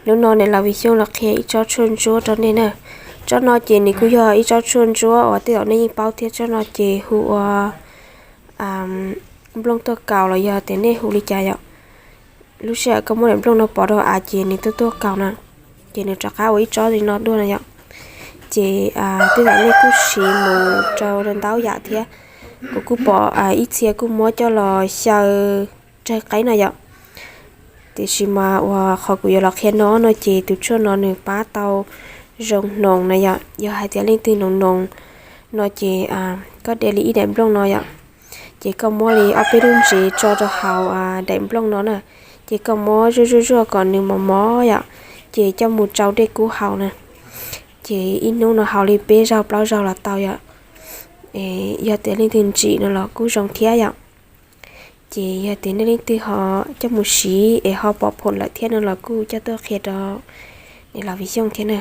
Hnub no niam laus Vim Xyooj los qhia ib tsob tshuaj ntsuab rau nej na. Tsob no ces nws kuj yog ib tsob tshuaj ntsuab uas tej zaum nej yeej paub thiab, tsob no ces hu ua nplooj tuaj kaus los yog tias nej hu li cas yom. Lub sij hawm koj muab daim nplooj no pov rau av ces nws tuaj tuaj kaus na, ces nws rov qab ua ib tsob li no dua na yom. Ces tej zaum nej kuj siv mus rau ntau yam thiab. Kuv kuj pom ib txhia kuj muab coj los xyaw tsawg qaib no yom. Tiam sis mas uas qhov kuv yuav los qhia no no ces tus tshuaj no nws pab tau zoo hnoos na yom. Yog hais tias leej twg hnoos hnoos no ces koj de li ib daim nplooj no yom, ces koj muab li ob peb lub ntsev tso rau hauv daim nplooj no na, ces koj muab zuaj zuaj zuaj kom nws mos mos yom, ces coj mus tsau dej kub haus na. Ces ib hnub no haus li peb zaug plaub zaug los tau yom. Yog tias leej twg ntsim no los kuj zoo thiab yom. Ces yog tias nej leej twg ho coj mus siv es ho pom phoom lawm thiab no los kuj coj tuaj qhia rau niam laus Vim Xyooj thiab na.